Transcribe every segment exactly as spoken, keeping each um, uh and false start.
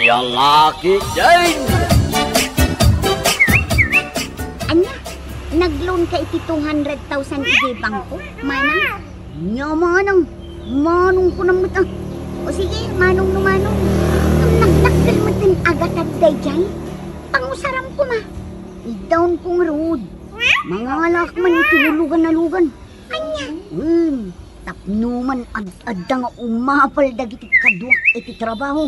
Lalaki din! Ania? Nag-loan ka iti two hundred thousand iti bangko, manang? Nia, manang. Manong ko na met, ah. O sige, manong no manong. Ngem nagdakkel met ti agatad daydiay. Pangusaram koma. Idaon ko ngarud. Mangalak man iti lugan a lugan. Ania? Hmm. Tapno man ad-adda nga umapal dagiti kaduak iti trabaho,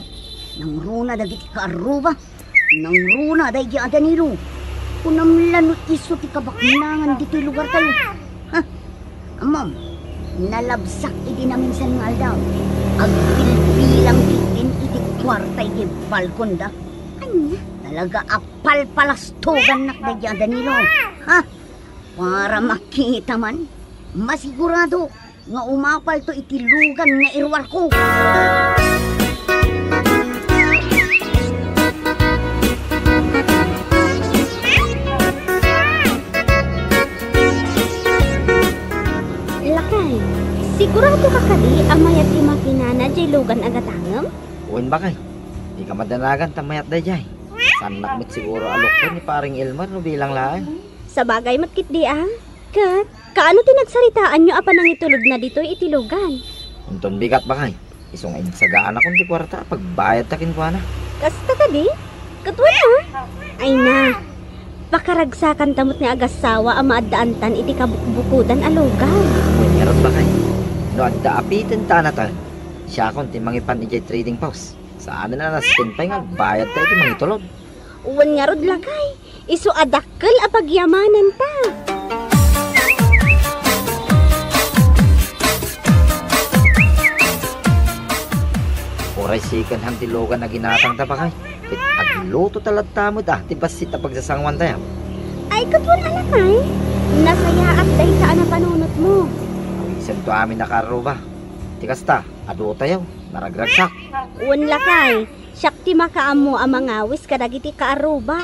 nangruna dagiti kaarruba, nangruna daydi a Danilo. Kunam la no isu ti kabaknangan ditoy lugartayo. Ha? Ammom, nalabsak idi naminsan nga aldaw. Agbilbilang ti iti kuarta iti balkonda. Ania? Talaga a palpalastogannak daydi a Danilo. Ha? Para makita man, masigurado nga umapalto iti lugan nga iruarko. Lakay, sigurado ka kadi a mayat ti makinana diay lugan a gatangem? Wen, bakay. Di ka madanagan ta mayat daydiay. Saannak met siguro a lukton ni Paring Elmer no bilang laeng. Sabagay met ketdi a. Ket, kaano ti nagsaritaanyo a panangitulodna ditoy iti lugan? Inton bigat, bakay. Isu nga insagaanakon ti kuarta a pagbayadta kenkuana. Kasta kadi? Ket wen a? Ay na. Pakaragsakanta met nga agassawa a maaddaantan iti kabukbukodan a lugan. Wen ngarud, bakay. No adda apiten ta anatan, siakon ti mangipan idiay trading post. Saanen a nasken pay nga agbayadta iti mangitulod. Wen ngarud, lakay, isu a dakkel a pagyamananta. Uray second hand ti lugan a ginatangta, bakay. Ket agluto ta latta met a ti bassit a pagsasanguantayo. Ay, ket wen a, lakay, nasayaat dayta a napanunotmo. Awisanto amin a kaarruba. Ti kasta, aduayo, naragragsak. Wen, lakay, siak ti makaammo a mangawis kadagiti kaarruba.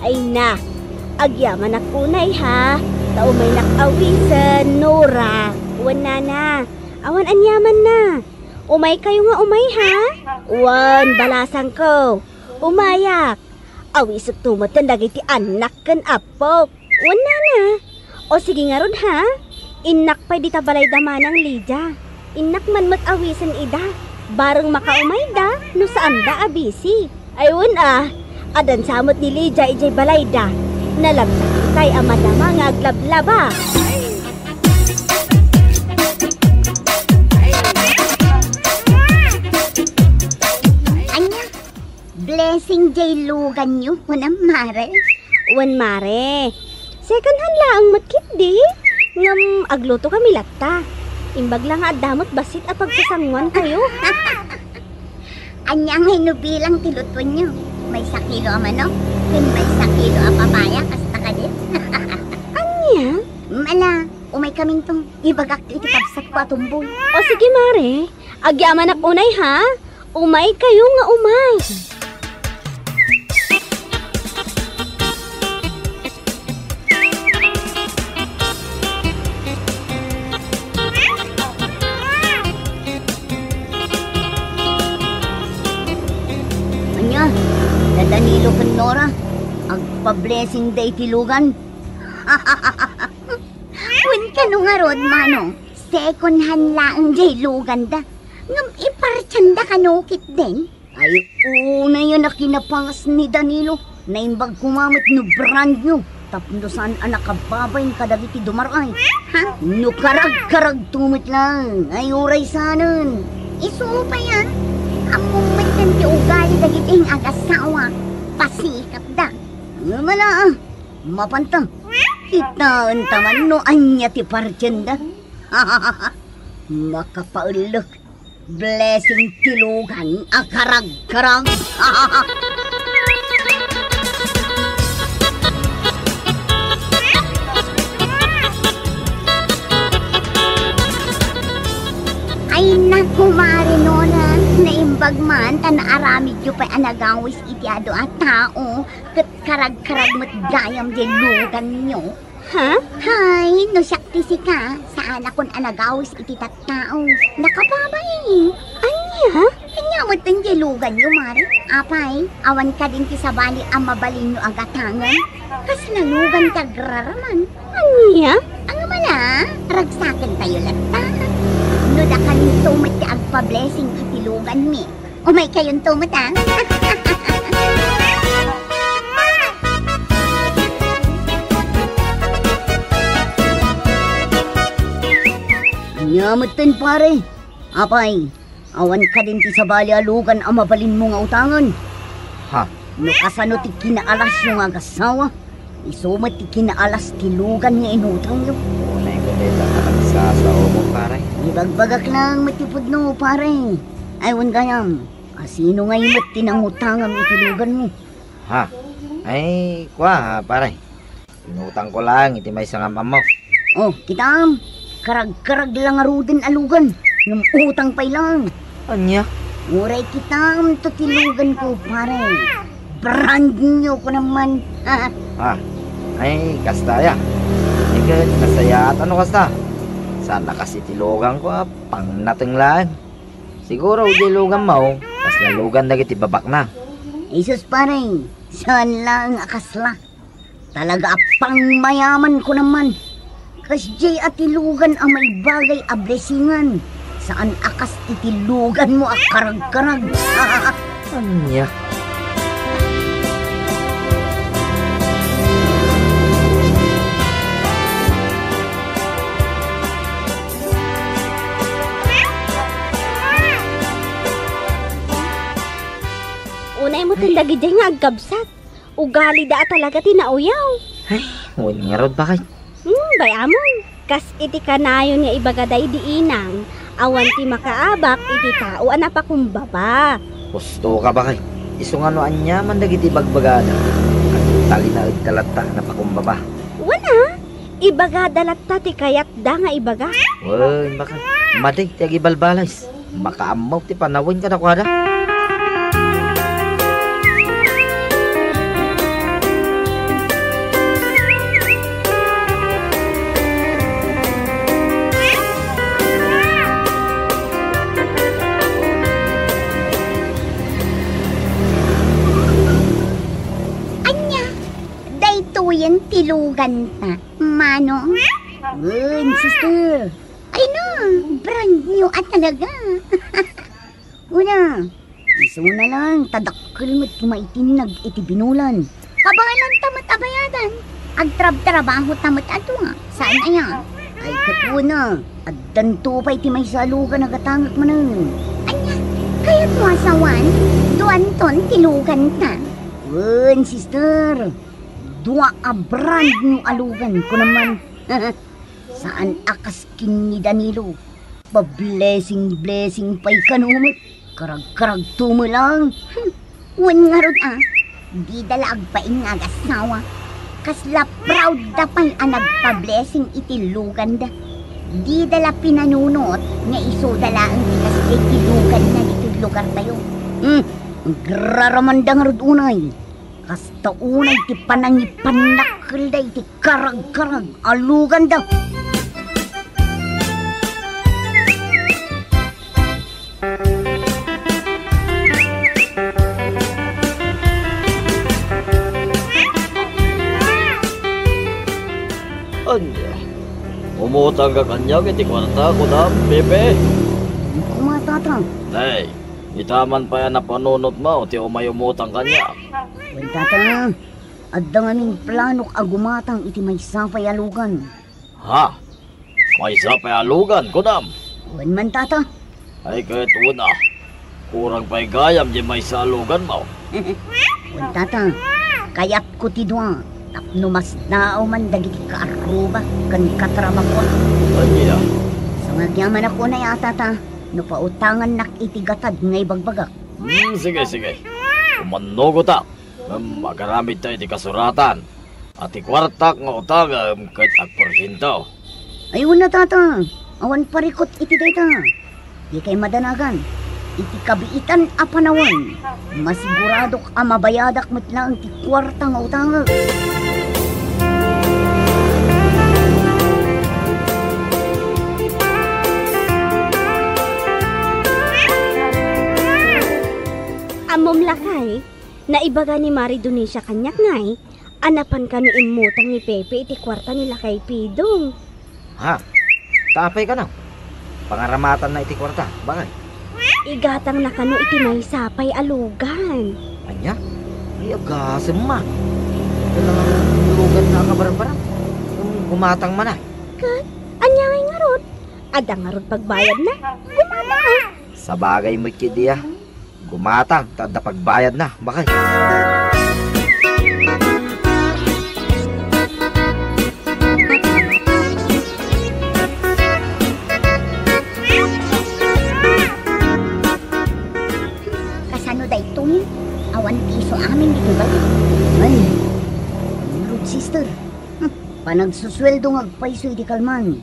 Ay na, agyamanak unay ha, ta umaynak awisen, Nora. Wen, nana, awan aniamanna. Umaykayo nga umay ha? Wen, balasangko. Umayak. Awisekto metten dagiti annak ken appok. Wen, nana. O sige ngarud ha? Innak pay dita balayda manang Lydia. Innak man met awisen ida. Bareng makaumayda no saanda a busy. Ay wen a, adansa met ni Lydia idiay balayda. Nalabsak itay a madama nga aglablaba. Ania? Blessing diay luganyo, kunam, mare? Wen, mare. Second hand laeng met ketdi. Ngem agluto kami latta. Imbag la nga adda met bassit a pagsasanguantayo. Ania ngay no bilang ti lutuenyo? Maysa kilo a manok, ken maysa kilo a papaya, kasta kadi? Ania? Mala, umay kaminto. Ibagak iti kabsatko a tumbong. O sige, mare. Agyamanak unay, ha? Umaykayo nga umay. Ania, da Danilo ken Nora, agpa-blessingda iti lugan. Wen, kano ngarud, manong, second hand laeng diay luganda. Ngem ipartienda kano ketdin? Ay, unayen a kinapas ni Danilo. Naimbag koma met no brand new tapno saan a nakababain kadagiti dumar-ay. Ha? No karagkaragto met laeng, ay uray saanen. Isu pay a, ammom metten ti ugali dagiti agassawa. Pasikapda. Mala, ah. Mapanta. Kitaenta man no ania ti partienda. Makapaellek. Blessing ti lugan a karagkarag. Ay, naku, Mare Nona, naimbag man ta naaramidyo pay a nagawis iti adu a tao, ket karagkarag met gayam diay luganyo. Ha? Hay, no siak ti sika, saanakon a nagawis iti tattao. Nakababai. Ania? Ania met diay luganyo, Mare? Apay, awan kadin ti sabali a mabalinyo a gatangen? Kasla lugan ti agraraman? Ania? Ang mala, ragsakentayo latta. No dakaminto met ti agpa-blessing iti luganmi, umaykayonto met, a. Ania metten, pare? Apay, awan kadin ti sabali a lugan a mabalinmo nga utangen? Ha? No kasano ti kinaalasyo nga agassawa, isu met ti kinaalas ti lugan nga inutangyo. Unay ko dayta a nagsasaomo, pare. Ibagbagak lang met ti pudno, pare. Ay, wen gayam, a sino ngay met ti nangutangam iti luganmo? Ha? Ay, kua, pare. Inutangko laeng iti maysa nga am-ammok. Oh, kitaem, karagkarag la ngaruden a lugan, ngem utang pay laeng. Ania? Uray kitaem to ti luganko, pare. Brand new ko naman. Ha? Ay, kasta aya. Ay, ket nasayaat a no kasta. Saan a kas iti luganko a pangnateng laeng. Siguro, diay luganmo, kasla lugan dagiti babakna. Isus, pare, saan laeng a kasla. Talaga a pangmayaman ko naman. Kasdiay a ti lugan a maibagay a blessingan. Saan a kas iti luganmo a karagkarag. Ania? Unay mo ten dagidiay nga agkabsat. Ugalida a talaga ti nauyaw. Ay, wen ngarud, bakay. Hmm, bay-amon. Kas iti kanayon nga ibagada idi inang, awan ti makaabak iti tao a napakumbaba. Husto ka, bakay. Isu nga no aniaman dagiti ibagbagada, talinaedda latta a napakumbaba. Wen a, ibagada latta ti kayatda nga ibaga. Wen, bakay. Madi ti agibalbalis. Makaammo ti panawen kadakuada. Ania, daytoyen ti luganta, Manong? Wen, sister. Ay na, brand new a talaga. Una, isuna lang, ta dakkel met ti maitinnag iti binulan. Kabaelanta met a bayadan. Agtrabtrabahota met a dua. Saan aya? Ay, ket una, addanto pay ti maysa a lugan a gatangek manen. Ania, kayatmo a sawan, duanton ti luganta. Wen, sister. Dua a brand new a lugan, kunam man. Saan a kas ken ni Danilo. Pa-blessing-blessing pay kano met. Karagkaragto met lang. Hmm, wen ngarud a, dida la agbain nga agassawa. Kasla proud da pay a nagpa-blessing iti luganda. Dida la pinanunot nga isuda laeng ti kasdiay ti luganna ditoy lugartayo. Hmm, agraramanda ngarud unay. Kasta unay ti panangipannakkelda iti karagkarag a luganda. Ania? Umutangka kaniak iti kuarta, kunam, Pepe? Koma, Tata. Nay, ita man pay a napanunotmo ti umay umutang kaniak. Wen, Tata, adda ngamin planok a gumatang iti maysa pay a lugan. Ha? Maysa pay a lugan, kunam? Wen man, Tata. Ay, ket una, kurang pay gayam diay maysa a luganmo. Wen, Tata, kayatko ti dua, tapno masdaaw man dagiti kaarruba ken katrabahoak. Ania? Sangagyamanakon aya, Tata, no pautangannak iti gatad nga ibagbagak. Hmm, sige, sige. Umannugotak. Ngem agaramidta iti kasuratan a ti kuartak nga utangem ket agporsiento. Ay, wen a, Tata. Awan parikut iti dayta. Dikay madanagan. Iti kabiitan a panawen, masiguradok a mabayadak met laeng ti kuarta nga utangek. Ammom lakay, naibaga ni Mari Dionisia kaniak ngay, a napan kano immutang ni Pepe iti kuarta ni Lakay Pidong. Ha? Ta apay kano? Pangaramatanna iti kuarta, bakay? Igatangna kano iti maysa pay a lugan. Ania? Ay, agasem man. Iti lang a lugan nga akabarbarang. Kung gumatang man, ah. Ket, ania ngay ngarud? Adda ngarud pagbayadna? Gumatang, ah. Sabagay met ketdi, ah. Gumatang, ta adda pagbayadna, bakay. Kasano daytoy? Awan piso amin ditoy balay. Ay, ngarud, sister. Hmm, panagsusueldo nga agpayso iti kalman.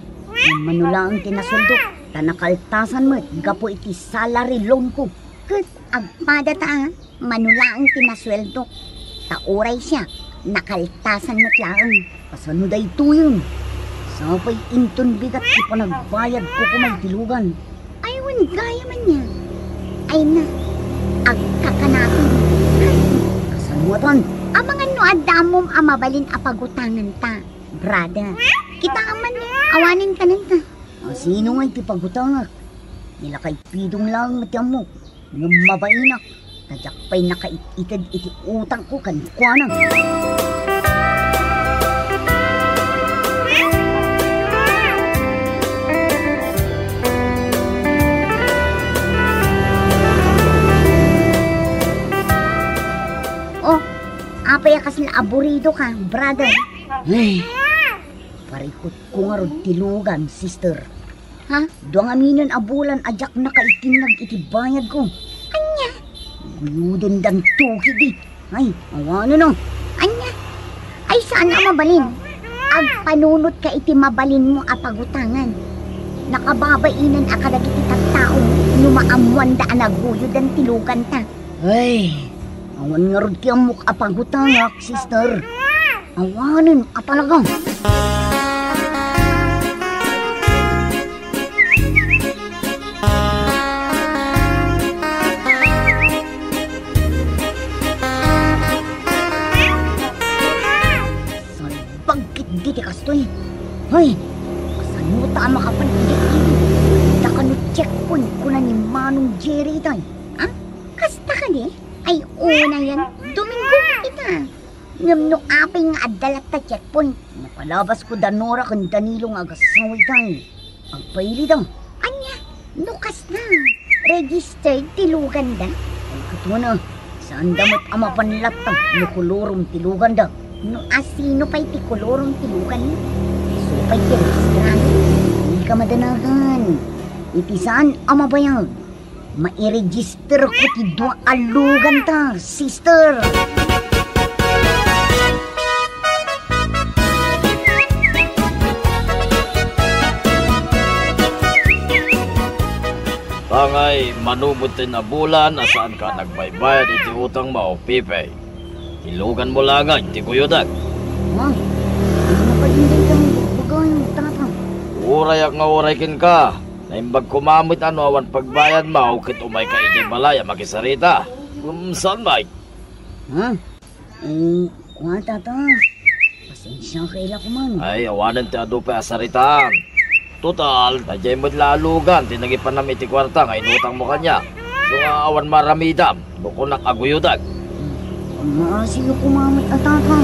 Mano laeng ti nasueldo, ta nakaltasan met gapu iti salary loan ko. Ket agpadata, mano laeng ti nasueldo, ta uray siak, nakaltasan met laeng. Kasano daytoyen? Sapay inton bigat ti panagbayad ko kumay ti lugan. Ay, wen gayam ania. Ay na, agkakanaton. Kasano atan? Amangan no adda ammom a mabalin a pagutanganta, brother. Kitaem man, awanen kanenta. A, sino ngay ti pagutangak? Ni Lakay Pidong laeng met ti ammok. Ngem mabainak, ta diak pay nakaitted iti utangko kenkuana. Oh, apay a kasla aburidoka, brother? Ay, parikutko ngarud ti lugan, sister. Ha? Dua ngaminen a bulan a diak nakaitinnag iti bayadko. Ania? Guyudendanto ketdi. Ay, awanen a. Ania? Ay, saan a mabalin? Agpanunotka iti mabalinmo a pagutangan. Nakababainen a kadagiti tattao no maammoanda a naguyudan ti luganta. Ay, awan ngarud ti ammok a pagutangak, sister. Awanen a talaga. Salbag ketdi ti kastoy. Hoy, kasano ta a makapan idi? Adda kano checkpoint kuna ni Manong Jerry itay. Ah? Kasta kadi? Ay, unayen, Domingo ita. Ngem no apay nga adda latta checkpoint, napalabasko da Nora ken Danilo nga agasawida. Agpailida. Ania? No kasta, registered ti luganda? Ay, ket wen a, saanda met a mapan latta no kolorom ti luganda. No asino pay ti kolorom ti lugan? Isu pay ti registrado. Dika madanagan. Iti saan a mabayag, mairegisterko ti dua a luganta, sister. Pangay, mano met ti nabulan a saanka nagbaybayad iti utangmo, Pepe? Ti luganmo laeng ti guyodek. Ha? Ano pa din dayta nga ibagbagayo, Tata? Urayak nga uray kenka. Naimbag koma met a no awan pagbayadmo ket umayka idiay balay a makisarita. Ngem saan, Mike? Ha? Eh, kua, Tata. Pasensiaka la koman. Ay, awanen ti adu pay a saritaan. Total, daydiay met la a lugan ti nangipannam iti kuarta nga inutangmo kaniak. Isu nga awan maaramidam no kunak a guyodek. Maasiyo koma met a Tata.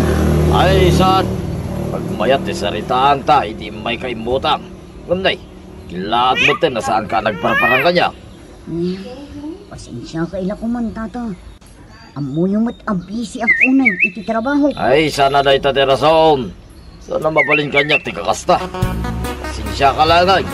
Ay, saan? Pagmayat ti saritaanta idi immayka immutang. Ngem nay, kellaat metten a saanka a nagparparang kaniak. Eh, pasensiaka la koman, Tata. Ammoyo met a bisiak unay iti trabaho. Ay, saan a dayta ti rason. Saan a mabalin kaniak ti kakasta. Pasensiaka laeng.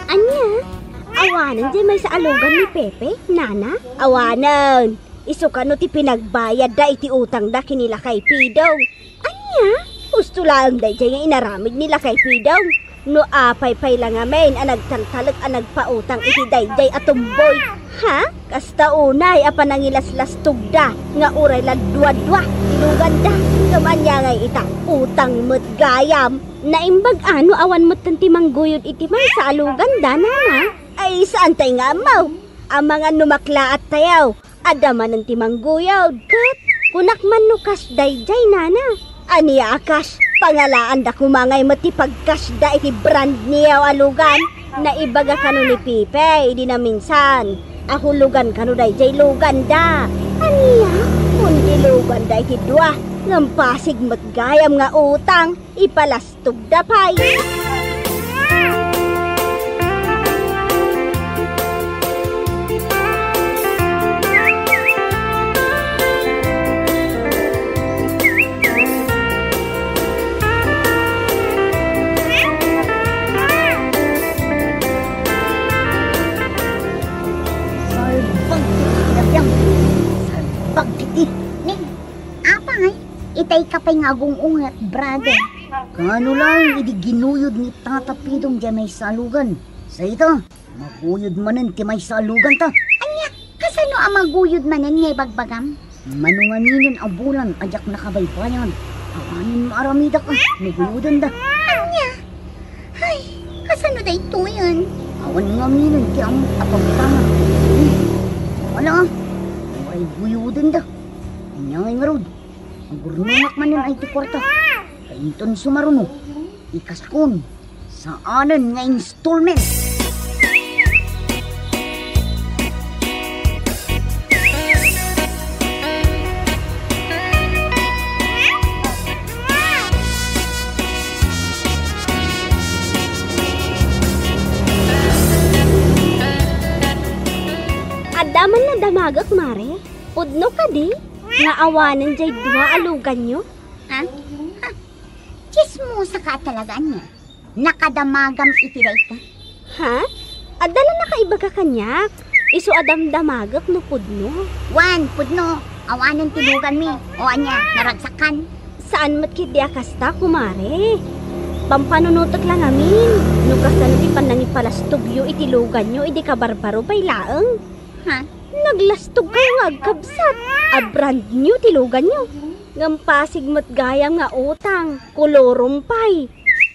Ania? Awanen diay maysa a lugan ni Pepe, nana? Awanen. Isu kano ti pinagbayadda iti utangda ken ni Lakay Pidong. Ania? Husto laeng daydiay nga inaramid ni Lakay Pidong. No apay pay la ngamin a nagtaltalek a nagpautang iti daydiay a tumboy. Ha? Kasta unay a panangilaslastogda nga uray la dua-dua ti luganda. Ngem ania ngay ita? Utang met gayam. Naimbag a no awan metten ti mangguyod iti maysa a luganda, nana? Ay, saan tay nga ammo? Amangan no maklaat tayo. Adda manen ti mangguyod. Ket kunak man no cash daydiay, nana. Ania a cash? Pangalaanda koma ngay met ti pagkashda iti brand new a lugan. Naibaga kano ni Pipe idi naminsan a hulugan kano daydiay luganda. Ania? Kundi luganda iti dua, ngem pasig met gayam nga utang, ipalas tugda pay. Salbag ti tilapia. Salbag ti ning. Apay, itay ka pay nga agung-unget, brother. Kaano laeng idi ginuyod ni Tata Pidong diay maysa a lugan? Sa ita, maguyod manen ti maysa a luganta. Ania, kasano a maguyod manen nga ibagbagam? Mano ngaminen a bulan a diak nakabaybayan, awanen maaramidak a no guyodenda. Ania? Ay, kasano daytoyen? Awan ngaminen ti ammok a pagtanga. Wala, uray guyodenda. Ania ngay ngarud? Agurnongak manen ay ti kuarta. Kainton sumaruno, ikasakon. Saanen nga installment. Adda man nadamagek, mare? Pudno kadi nga awanen diay dua a luganyo? Ha? Ha? Tsismosa ka talaga, ania? Nakadamagam iti dayta? Ha? Adda la nakaibaga kaniak. Isu a damdamagek no pudno. Wen, pudno. Awanen ti luganmi. O ania, naragsakan? Saan met ketdi a kasta, kumare. Pampanunotek la ngamin no kasano ti pannangipalastogyo iti luganyo idi kabarbaro pay laeng. Ha? Naglastogkayo nga agkabsat a brand new ti luganyo. Ngem pasig met gayam nga utang, kolorom pay.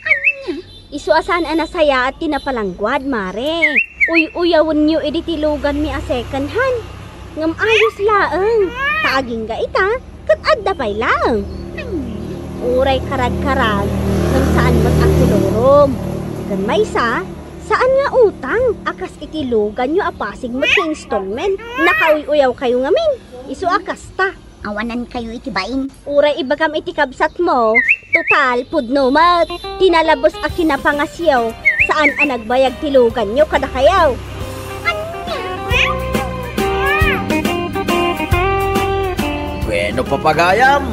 Ania? Isu a saan a nasayaat ti napalangguad, mare. Uy-uyawenyo idi ti luganmi a second hand. Ngem ayos laeng, ta agingga ita, ket adda pay laeng. Ania? Uray karagkarag, ngem saan met a kolorom. Ken maysa, saan nga utang a kas iti luganyo a pasig met ti installment. Nakauy-uyawkayo ngamin. Isu a kasta. Awanankayo iti bain. Uray ibagam iti kabsatmo, total, pudno met. Ti nalabes a kinapangasyo, saan a nagbayag ti luganyo kadakayo. Bueno, papagayam,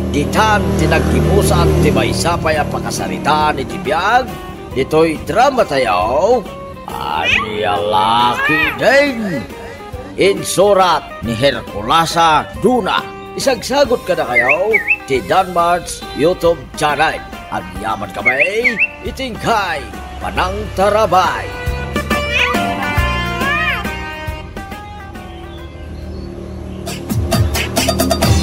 ditan ti naggibusan ti maysa pay a pakasaritaan iti biag ditoy drama tayo. Ania la ketdin? Insurat ni Herculasa Duna. Isagsagut kadakayo ti Danmart's YouTube channel. Agyaman kami iti inkay panangtarabay.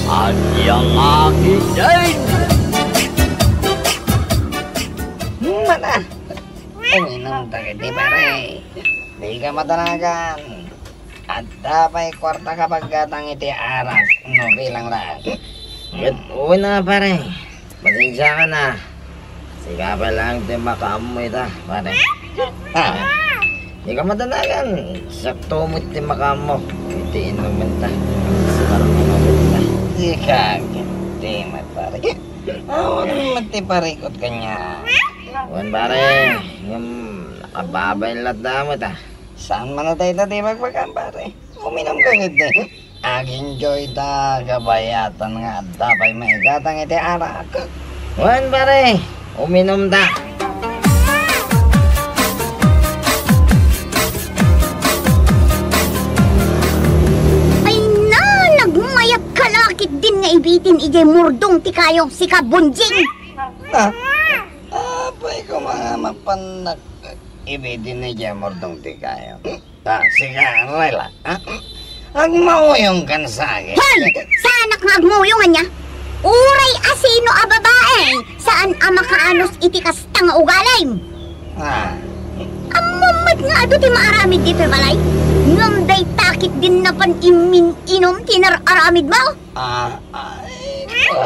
Ania la ketdin? Mana? Uminom ta ketdi, pare. Dika madanagan. Adda pay kuarta ka paggatang iti arak no bilang laeng. Ket wen a, pare. Pasensiakan a. Sika pay laeng ti makaammo ita, pare. Ha? Dika madanagan. Sakto met ti makaammo iti inumenta. Sika met, pare. Awan met ti parikut kaniak. Wen, pare, ngem nakababain latta met a. Saan man a dayta ti ibagbagam, pare? Uminom ka ketdi. Ag-enjoy ta, kabayatan nga adda pay maigatang iti arak. Wen, pare, uminom ta. Tin idiay murdong ti kayo, sika, Bunjing! Ah, apay ko mga mapannak ibidin idiay murdong ti kayo. Ah, sika, Rela, ah? Agmauyong kan sa akin. Hoy! Saanak nga agmuyong ania? Uray asino a babae, saan a makaanus iti kasta nga ugalim. Ah. Ammom met nga adu ti maaramid ditoy balay. Ngem dayta ket din napan immin-inom ti nar-aramid mo. Ah, ay, ko.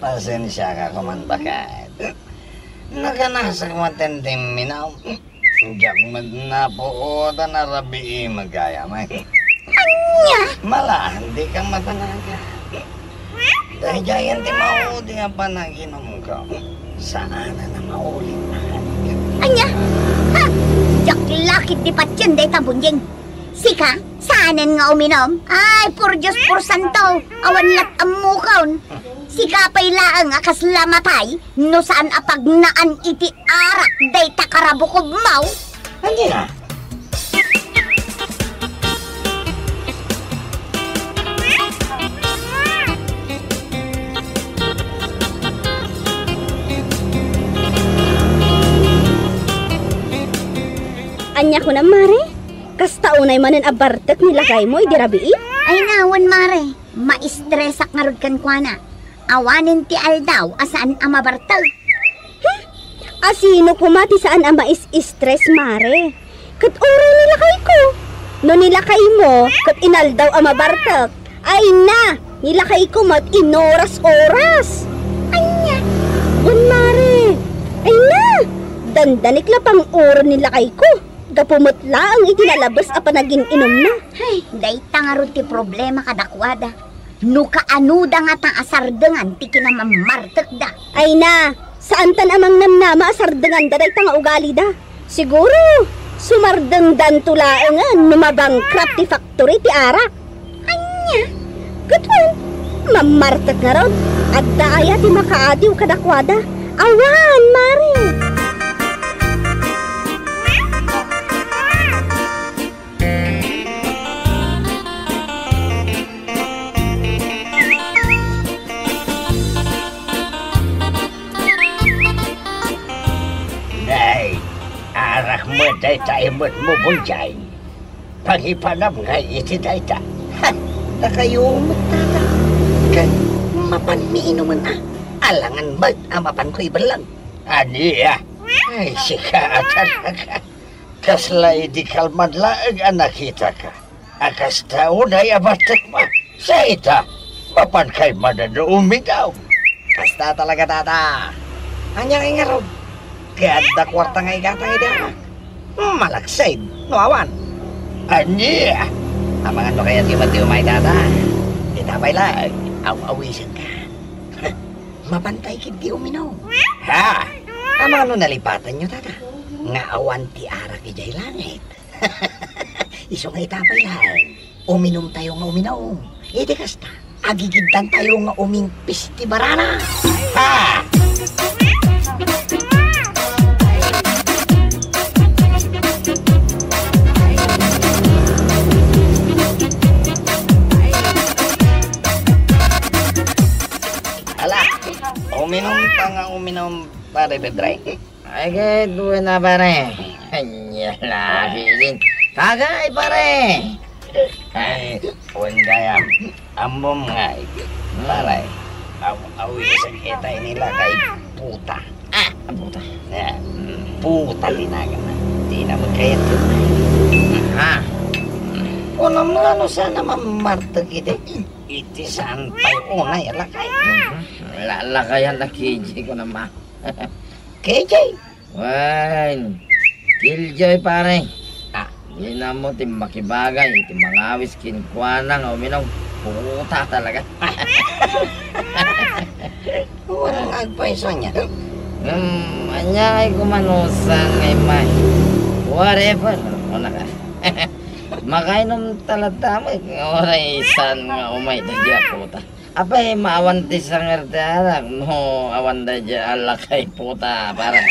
Pasensiaka koman, baket. Nakanasek met ti imminum. Diak met napuotan a rabii met gayam, ay. Ania? Mala, dika matanagan. Daydiayen ti maudi a panaginumko. Saanen a maulit. Ania? Ha? Diak la ketdi patien dayta, Bunjing. Sika, saanen nga uminum? Ay, por Dios, por santo. Awan lat ammokon. Sika pay laeng a kasla matay no saan a pagnaan iti arak dayta karabukobmo. Ania? Ania kunam, Mare? Kasta unay manen a bartek ni lakaymo idi rabii? Ay, nawen, Mare. Maistresak ngarud kenkuana. Awanen ti aldaw a saan a mabartek. Hmm? Asino koma ti saan a mais-stress, Mare? Ket uray ni lakayko. No ni lakaymo ket inaldaw a mabartek, ay na, ni lakayko met inoras-oras. Ania? Wen, Mare. Ay na, dandanik la pang-uron ni lakayko. Gapu met laeng iti nalabes a panagin-inumna. Ay, dayta ngarud ti problema kadakuada. No kaanoda ngata a sardengan ti kinamammartekda. Ay na, saantan a mangnamnama a sardenganda dayta nga ugalida. Siguro, sumardengdanto laengen no mabankrupt ti factory ti arak. Ania? Ket wen, mammartek ngarud. Adda aya ti makaadiw kadakuada? Awan, Mare. Nay, arak met dayta imutmo, Bunjay. Pangipanam ngay iti dayta. Ha, dakayo met, tata. Ket mapanmi inumen a. Alangan met a mapanko ibellang. Ania? Ay, sika a talaga. Kasla idi kalman laeng a nakitaka. A kasta unay a bartekmo. Sa ita, mapankay manen uminom. Kasta talaga, tata. Ania ngay ngarud? Ket adda kuarta nga igatang idi arak. Malaksid, no awan. Ania? Amangan no kayat ti umay, tata. Ita pay laeng, aw-awisenka. Mapantay ketdi uminom. Ha? Amangan no nalipatanyo, tata, nga awan ti arak idiay langit. Isu nga ita pay laeng, uminumtayo nga uminum. Iti kasta, agigiddantayo nga umimpis ti barana. Ha! Ala, uminumta nga uminum, Pare Pedray. Ay, ket wen a, pare. Ania la, bilin. Kagay, pare. Ay, wen gayam. Ammom ngay, pare. Aw-, awisan ita ni lakay puta. Ah, puta. Ya, puta ti naganna. Dina met kayat. Ah. Kunam nga no saan a mammartek iti, iti saan pay unay a lakay. Mhm. La-, lakayan a K J ko naman. K J? Wen, Killjoy, pare. Ah. Dina mo ti makibagay iti mangawis kenkuana nga uminum. Puta talaga. Wala nga agpayso ania. Hmm, ania ngay kuman usan nga immay. Whatever, kunaka. Makainumta latta met, uray saan nga umay daydiay a puta. Apay, maawan ti sanger ti arak no awan daydiay a lakay puta, pare.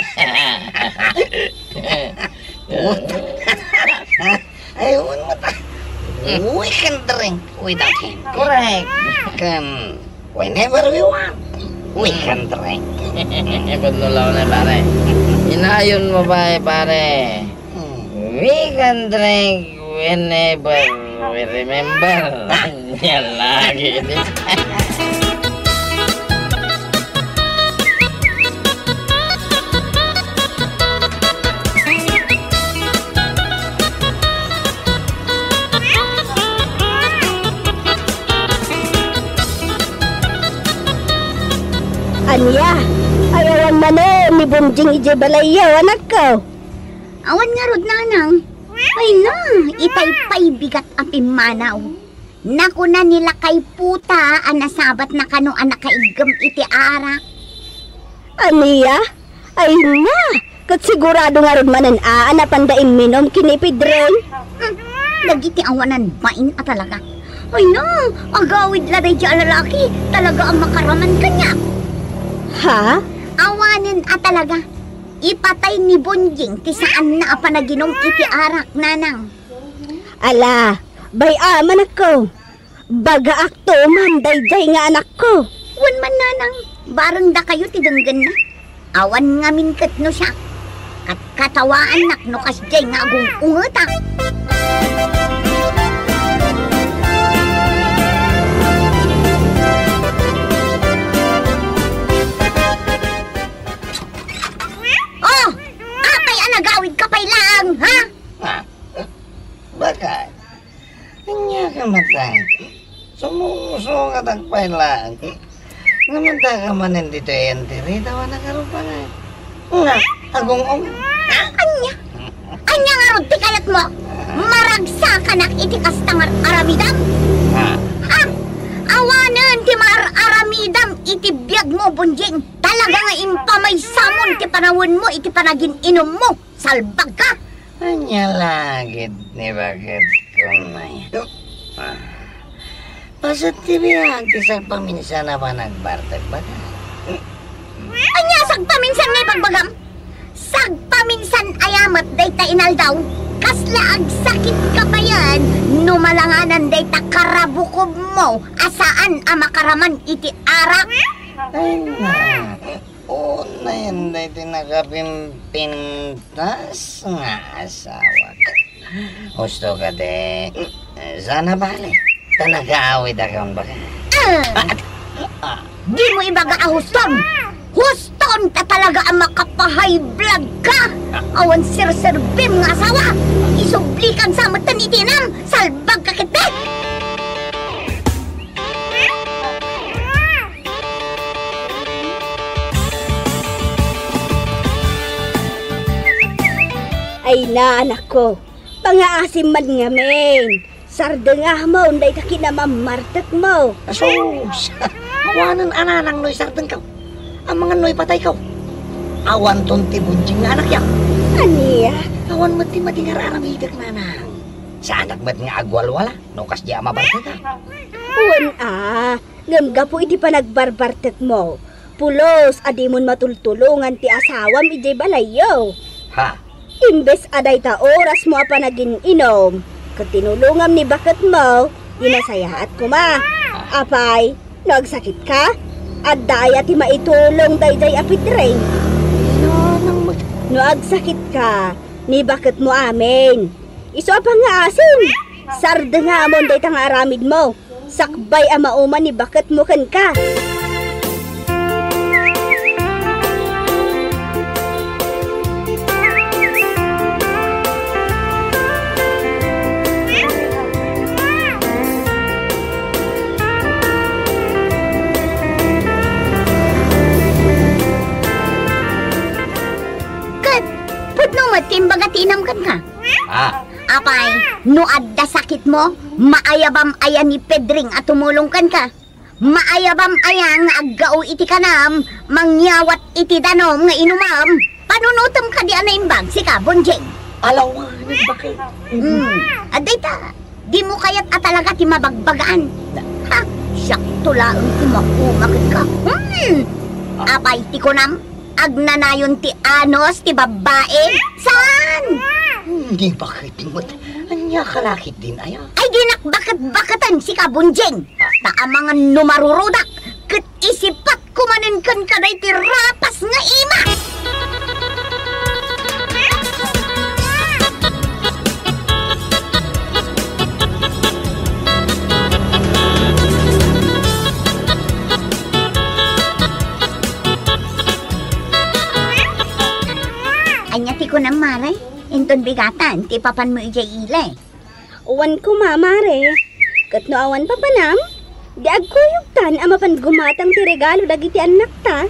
Puta. Ay, wen met a. We can drink without him. Correct. Can, whenever we want, we can drink. Kunno law na, pare. Inayon mo ba, eh, pare? Hmm. We can drink whenever we remember. Yan lagi. Ania, ay awan manen ni Bonjing idiay balayyo, anakko? Awan ngarud, nanang. Ay na, itay pay bigat a pimmanaw. Nakuna ni lakay puta a nasabatna kano a nakaiggem iti arak. Ania? Ay na! Ket sigurado ngarud manen a, a napanda imminum ken ni Pedring? Hmm, dagiti awanan bain a talaga. Ay na! Agawid la daydiay a lalaki, talaga a makaraman kaniak. Ha? Awanen a talaga. Ipatay ni Bonjing ti saanna a panaginum iti arak, nanang. Ala, bay-am, anakko. Bagaakto man daydiay nga anakko. Wen man, nanang, bareng dakayo ti denggenna. Awan ngamin ket no siak. Katkatawaannak no kasdiay nga agung-ungetak. Oh! Apay a nagawidka pay laeng, ha? Ah, bakit? Ania ka met? Sumusungatak pay laeng. Namanda ka manen ditoy entry, dawa na karupa nga. Nga, agung-ung. Ania? Ania ngarud ti kayatmo? Maragsakanak iti kasta nga aramidem? Ah. Ah, awanen ti mar-aramidem iti biagmo, Bonjing. Talaga nga impamaysamon ti panawenmo iti panagin-inummo. Salbagka! Ania la ket ni baketko ngay? Ah. Paset ti biag ti sagpaminsan a panagbartek, baga. Ania sagpaminsan nga ibagbagam? Sagpaminsan aya met dayta inaldaw? Kasla agsakitka payen no malanganan dayta karabukobmo a saan a makaraman iti arak? Ay, na. Unayen daytoy nakapimpintas nga asawak. Husto kadi, saan a bale ta nagaawidakon, baga. Ah! Dimo ibaga a huston! Huston ta talaga a makapahaybladka! Awan serserbim nga asawa! Isublikan sa metten iti inam! Salbagka ketdi! Ay na, anakko, pangaasim man ngamin. Sardengamon dayta kinamammartekmo. Asus! Awanen a nanang no isardengko. Amangan no ipatayko. Awanton ti bunjing nga anakyak. Ania? Awan met ti madi nga ar-aramidek, nanang. Saanak met nga agwalwala no kasdi a mabartekak. Wen a, ngem gapu iti panagbarbartekmo, pulos a dimon matultulongan ti asawam idiay balayyo. Ha? Imbes a dayta orasmo a panagin-inum, ket tinulongam ni baketmo, ti nasayaat koma. Apay, no agsakitka, adda aya ti maitulong daydiay a Pedring? No, nang mag- No agsakitka, ni baketmo amin. Isu a pangngaasim, sardengamon dayta nga aramidmo. Sakbay a mauman ni baketmo kenka. Ket pudno met ti imbaga ti inam kenka. Ah. Apay, no adda sakitmo, maayabam aya ni Pedring a tumulong kenka? Maayabam aya nga aggao iti kanam, mangyawat iti danum nga inumam? Panunotem kadi a naimbag, sika, Bonjing? Alaw, nagbaket. Hmm, adda ita, dimo kayat a talaga ti mabagbagaan. Ha? Siakto laeng ti mauma kenka. Hmm! Apay ti kunam? Agnanayon ti anus ti babbai? Saan? Ni baket met, ania ka lakit din aya? Ay, dinak baket-baketen, sika, Bunjing! Ta amangan no marurudak, ket isipatko manen kenka daytoy rapas nga ima! Ania ti kunam, mare? Inton bigatan ti papanmo idiay ili. Wen koma, mare. Ket no awan papanam, di agkuyogtan a mapan gumatang ti regalo dagiti annakta.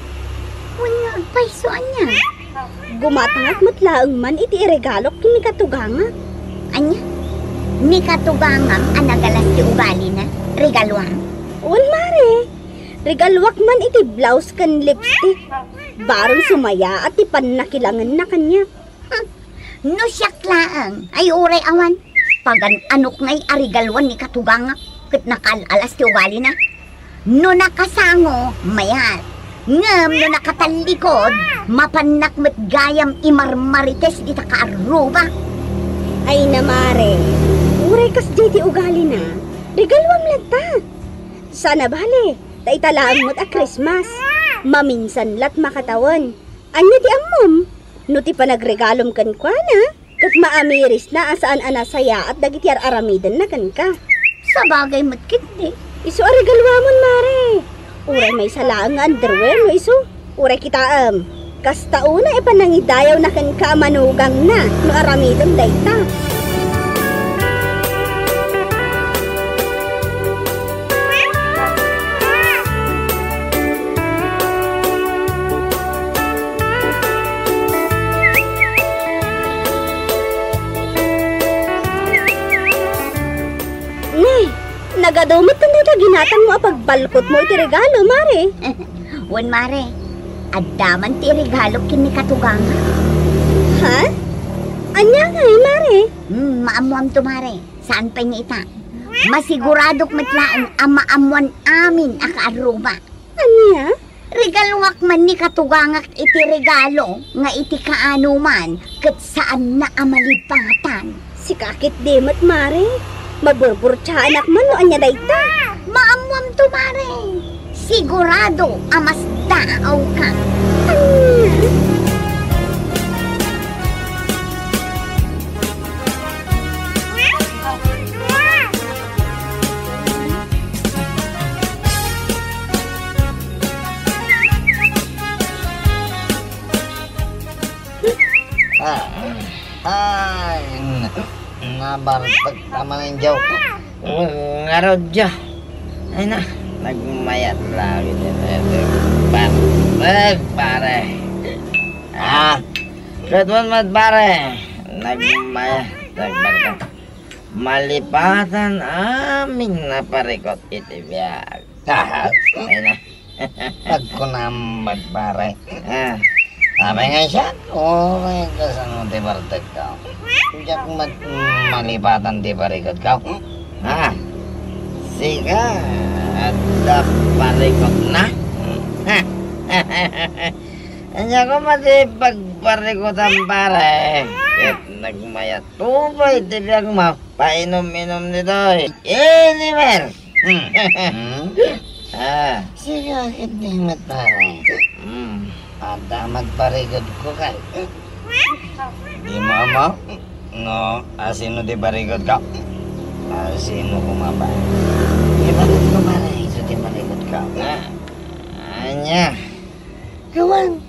Wen nga agpayso, ania? Gumatangak met laeng man iti iregalok ken ni katugangak. Ania? Ni katugangam a nagalas ti ugalina, regaluam? Wen, mare. Regaluak man iti blouse ken lipstick. Bareng sumayaat ti pannakilangenna kaniak. Hmm. No siak laeng, ay uray awan. Pagan-anok ngay a regaluan ni katugangak ket nakaal-alas ti ugalina. No nakasango, mayat. Ngem no nakatallikod, mapannak met gayam imarmarites dita kaarruba. Ay na, mare, uray kasdiay ti ugalina, regaluam latta. Saan a bale, ta ita laeng met a Christmas. Maminsan lat makatawen. Ania ti ammom? No ti panagregalom kenkuana, ket maamirisna a saan a nasayaat dagiti ar-aramidenna kenka. Sabagay met ketdi. Isu a regaluamon, mare. Uray maysa laeng nga underwear no isu. Uray kitaem. Kasta unay a panangidayawna kenka a manugangna no aramidem dayta. Ne, nagadu met dayta ginatangmo a pagbalkotmo iti regalo, mare. Wen, mare, adda man ti regalo ken ni katugangak. Ha? Ania ngay, mare? Hmm, maammoamto, mare. Saan pay nga ita? Masiguradok met laeng a maammoan amin a kaarruba. Ania? Regaluak man ni katugangak iti regalo nga iti kaanoman ket saanna a malipatan. Sika ketdi met, mare. Maburburtiaanak man no ania dayta. Maammoamto, mare. Sigurado a masdaawka. Ania? Ah, ay, nabartek ta man injo. Ngarud, Jo. Ay na, nagmayat lang iti bartek, pare. Ah, ket wen met, pare. Nagmayat, nagbartek. Malipatan amin a parikut iti biag. Aha. Ay na. Agkunam met, pare. Ah. Apay nga siak, uray kasano ti bartekko? Diak met malipatan ti parikutko. Ah. Sika, adda parikutna? Ania koma ti pagparikutam, pare? Ket nagmayat. Tubay ti biagmo, painom-inom ditoy. Inimer! Hmm? Hmm? Ah. Sige, ket di met, pare. Hmm. Adda met parikutko kay. Dimo ammo no asino ti parikutko? Asino koma ba? Ibaga ko, pare, isu ti parikutko. Ah. Ania? Kawan.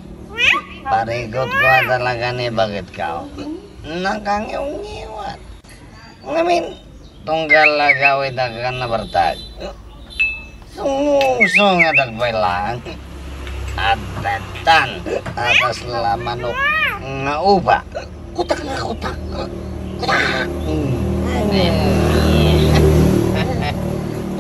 Parikutko a talaga ni baketko. Nakangiwngiwat. Ngamin, tunggal a gawidak a nabartek. Sumusungadak pay laeng. Adda tan, atas la manok nga uba. Kutak nga kutak. Kutak! Hmm.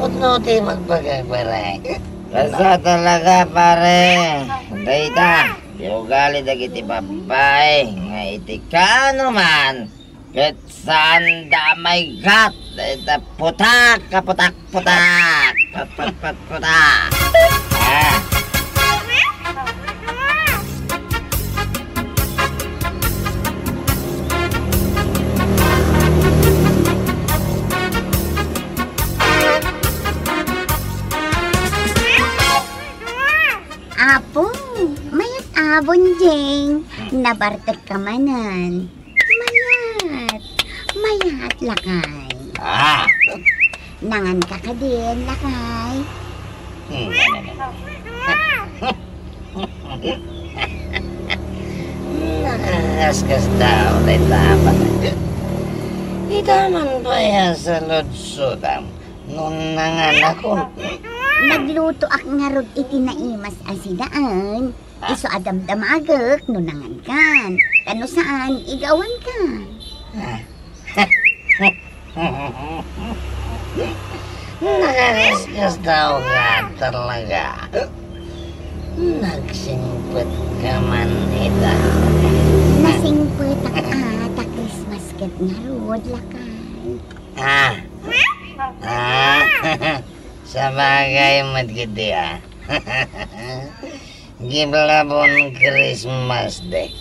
Pudno ti magbagay, pare. Basta talaga, pare. Dayta, ti ugali dagiti babbai nga iti kaano man, ket saanda a maiggat. Dayta putak, kaputak, putak. Put, put, put, putak. Ah. Mayat a, Bonjing. Nabartek ka manen. Mayat. Mayat, lakay. Ah. Nangan ka kadin, lakay. Hmm. Nakakaskas tao dayta a baga. Ita man pay a saludsodam no nanganakon. Naglutoak ngarud iti naimas a sidaan. Isu a damdamagek no nangankan. Ta no saan, igawanka. Ah. Nakakaskas tao ka talaga. Nagsingpet ka man ita. Nasingpetak a, ta Christmas ket ngarud, lakay. Ah. Ah. Sabagay met ketdi a. Giblabon Christmas Day.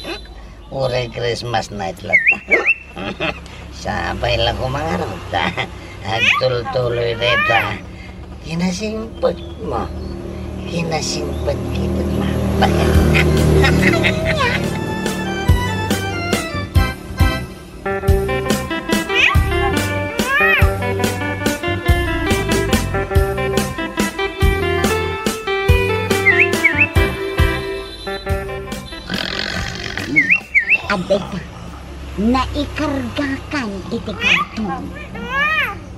Uray Christmas night latta. Sapay la koma ngarud ta agtultuloy dayta kinasingpetmo. Kinasingpet ket ma. Adda ita, naikargakan iti karton.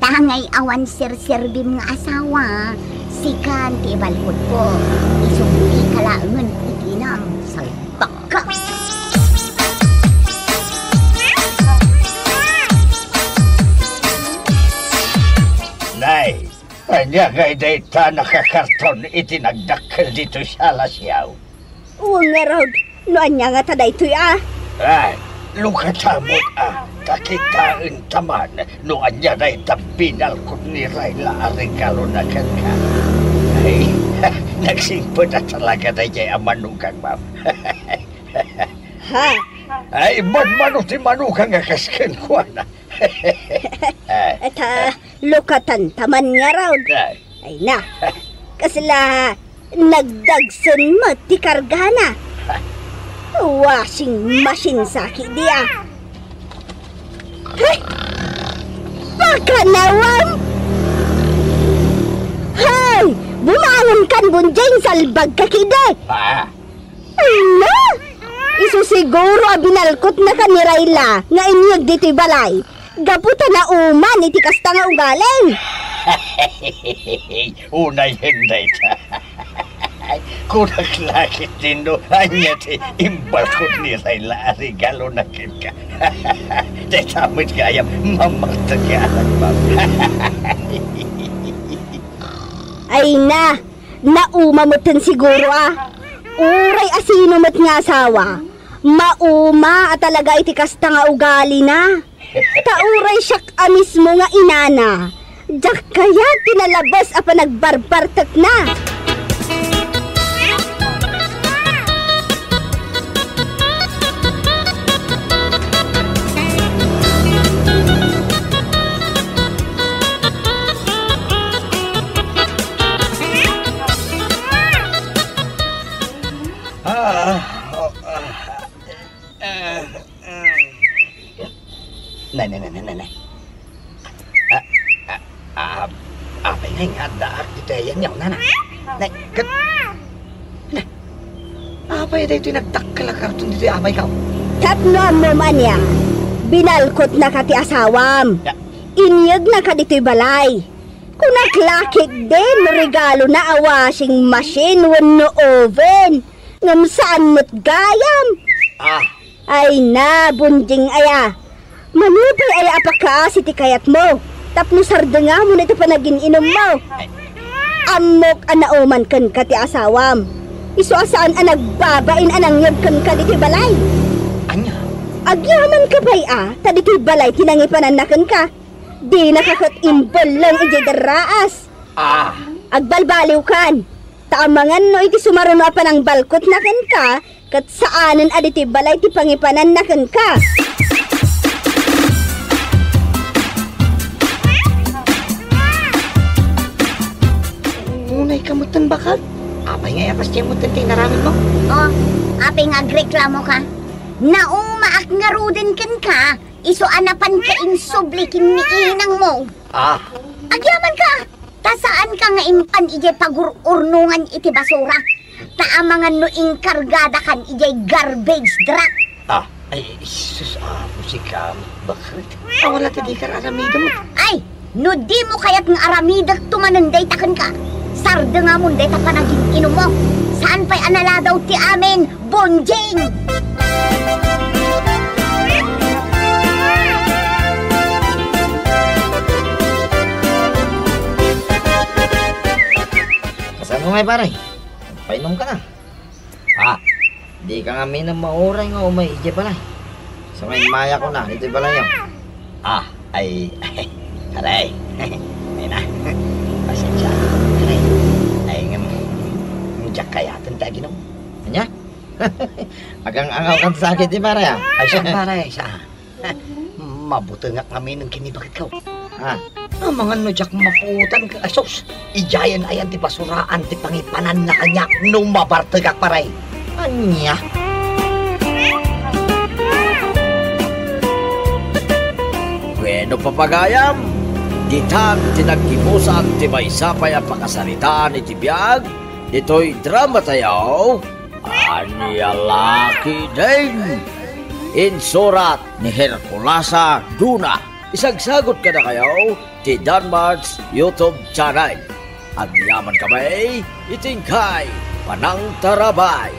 Tangay awan serserbim nga asawa, sikan ti ibalkutko. Isubli ka laengen iti inam, salbakka. Nay, ania ngay dayta nakakarton iti nagdakkel ditoy sala, siaw? Wen ngarud, no ania ngata daytoy a? Ay, lukata met a, ta kitaenta man no ania dayta binalkut ni Rayla a regalona kenka. Ay, nagsingpet a talaga daydiay a manugang, ma'am. Ha? Ay, manmano ti manugang a kas kenkuana. Ay. Eta, lukatanta man ngarud. Ay. Ay na. Kasla nagdagsen met ti kargana. Washing machine sa ketdi a. Ay! Pakanawam! Hay! Bumangonkan, Bonjing, salbagka ketdi! Ah. Ay na! Isu siguro a binalkutnaka ni Rayla nga inyeg ditoy balay. Gapu ta nauman iti kasta nga ugalim. Unay hen dayta. Kunak la ketdin no ania ti imbalkut ni Rayla a regalona kenka. Dayta met gayam, mammartek nga anak, ma'am. Ay na, nauma metten siguro a. Uray a sino met nga asawa, mauma a talaga iti kasta nga ugalina. Ta uray siak a mismo nga inana, diak kayat ti nalabes a panagbarbartekna. Ah, oh, ah. Ah, ah. Nay, nay, nay, nay, nay, nay. Ah, ah, ah, apay ngay nga addaak ditoy ayanyaw, nana? Nay, ket, na, apay daytoy nagdakkel a karton ditoy, apay ka? Tapno ammom ania, binalkutnaka ti asawam. Ya. Inyegnaka ditoy balay. Kunak la ketdin no regalona a washing machine wenno oven. Ngem saan met gayam. Ah. Ay na, Bonjing aya. Mano pay aya a pakaasi ti kayatmo tapno sardengamon iti panagin-inummo. Ay. Ammok a nauman kenka ti asawam. Isu a saan a nagbabain a nangyeg kenka ditoy balay. Ania? Agyamanka pay a ta ditoy balay ti nangipananna kenka. Dinaka ket imbelleng idiay darraas. Ah. Agbalbaliwkan. Ta amangan no iti sumaruno a panangbalkutna kenka, ket saanen a ditoy balay ti pangipananna kenka. Unay ka metten, bakal? Apay nga iyakas ti ammo ti inaramidmo? Oh, apay nga agreklamoka? Naumaak ngaruden kenka, isu a napanka insubli ken ni inangmo. Ah. Agyamanka, ta saanka nga impan idiay pagur-urnongan iti basura. Ta amangan no inkargadakan idiay garbage truck. Ah, ay, sus, ah, musika, bakit? Awala ti dika aramidem. Ay, no dimo kayat nga aramidekto manen dayta kenka, sardengamon dayta panagin-inummo. Saan pay a naladaw ti amin, Bonjing! Kasano nga, pare? Painom ka na. Ah, dika ngamin a mauray nga umay idiay balay. Sa may maya ko na, dito'y balay yun. Ah, ay, ay, aray. Ay na. Pasensya. Aray. Ay, ngem, ngem, diak kayaten ti aginom. Ania? Agang-angaw kan sakit, di pare, ah. Ay, siya, pare, siya. Mabutengak ngamin ken ni baketko. Ah. Amangan no diak mapuotan ket, asus, idiayen ayan ti basuraan ti pangipananna kaniak no mabartegak, pare. Ania? Bueno, papagayam, ditan ti naggibusan ti maysa pay a pakasaritaan iti biag, ditoy drama tayo. Ania la ketdin? Insurat ni Herculasa Duna. Isagsagot kadakayo ti Danmart's YouTube channel. Agyaman kami iti inkay panangtarabay.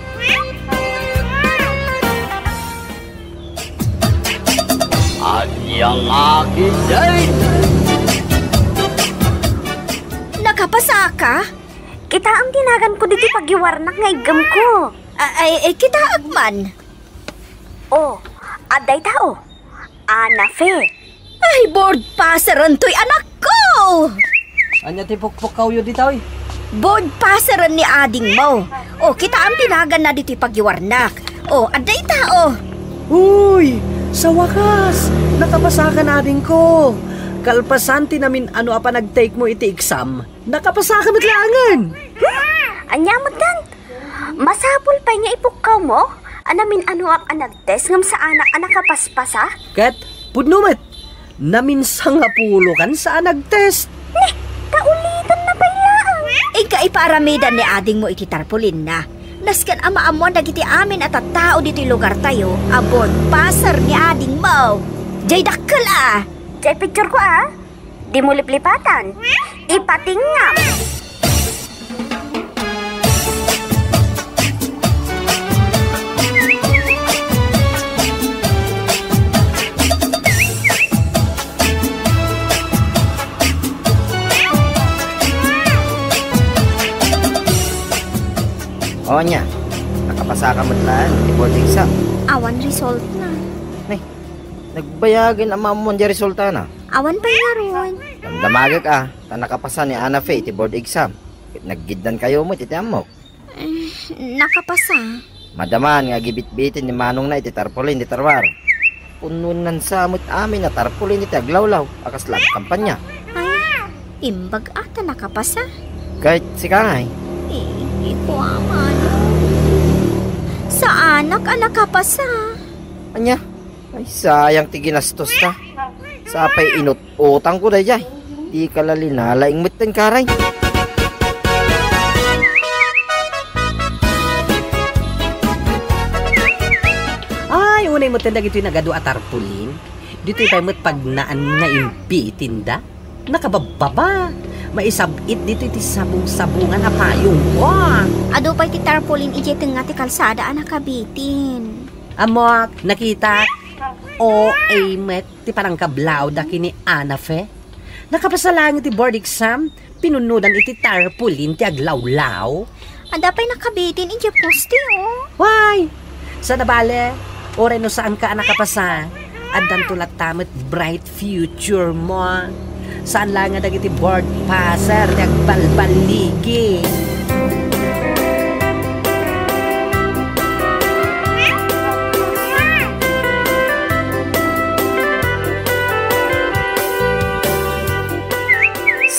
Ania la ketdin? Nakapasaka? Kitaem ti naganko ditoy pagiwarnak nga iggemko. A-, ay, ay, kitaek man. Oh, adda ita, oh. Ana Fe. Ay, board passeren toy anakko! Ania ti pukpukkawyo ditoy? Board passeren ni adingmo. Oh, kitaem ti naganna ditoy pagiwarnak. Oh, adda ita, oh. Uy, sa wakas, nakapasakan adingko. Kalpasan ti namin-ano a panagtake mo iti exam. Nakapasaka met laengen. Ania met kan? Masapul pay nga ipukkawmo a namin-anoak a nagtest ngem saanak a nakapaspasa? Ket pudno met, naminsangapulokan sa a nagtest. Ni, kaulitenna pay laeng. Inka ipaaramidan ni adingmo iti tarpulinna. Nasken a maammoan dagiti amin a tattao ditoy lugartayo a board passer ni adingmo. Jay dakkel a. Jay picture ko a. Dimo liplipatan. Ipatingngam. O, ania, nakapasaka met laeng iti board exam. Awan resultna. Nay, nagbayagen a maammoan diay resultana. Awan pay ngarud. Damdamagek a, ta nakapasa ni Ana Fe iti board exam. Ket naggiddankayo met iti ammok. Eh, nakapasa. Madaman nga agibitbitin ni manongna iti tarpaulin ti tarwar. Punnoennan sa met amin a tarpaulin iti aglawlaw a kasla agkampanya. Ay, imbag a ta nakapasa. Ket sika ngay? Eh, iko a manong. Saanak a nakapasa. Ania? Ay, sayang ti ginastosta. Sa pay inut-utangko daydiay. Dika la linalaing metten, karay. Ay, unay metten dagitoy nagadu a tarpaulin. Ditoy pay met pagnaan nga imbitinda. Nakababbaba. Maisab-it ditoy ti sabong-sabongan a payongko. Adu pay ti tarpaulin idiay tengnga ti kalsada a nakabitin. Ammok, nakitak. O A met ti panangkablaawda ken ni Ana Fe. Nakapasa laeng iti board exam, pinunnodan iti tarpaulin ti aglawlaw. Adda pay nakabitin idiay poste, oh. Why? Saan a bale, uray no saanka a nakapasa, addanto latta met bright future mo. Saan la nga dagiti board passer ti agbalballigi.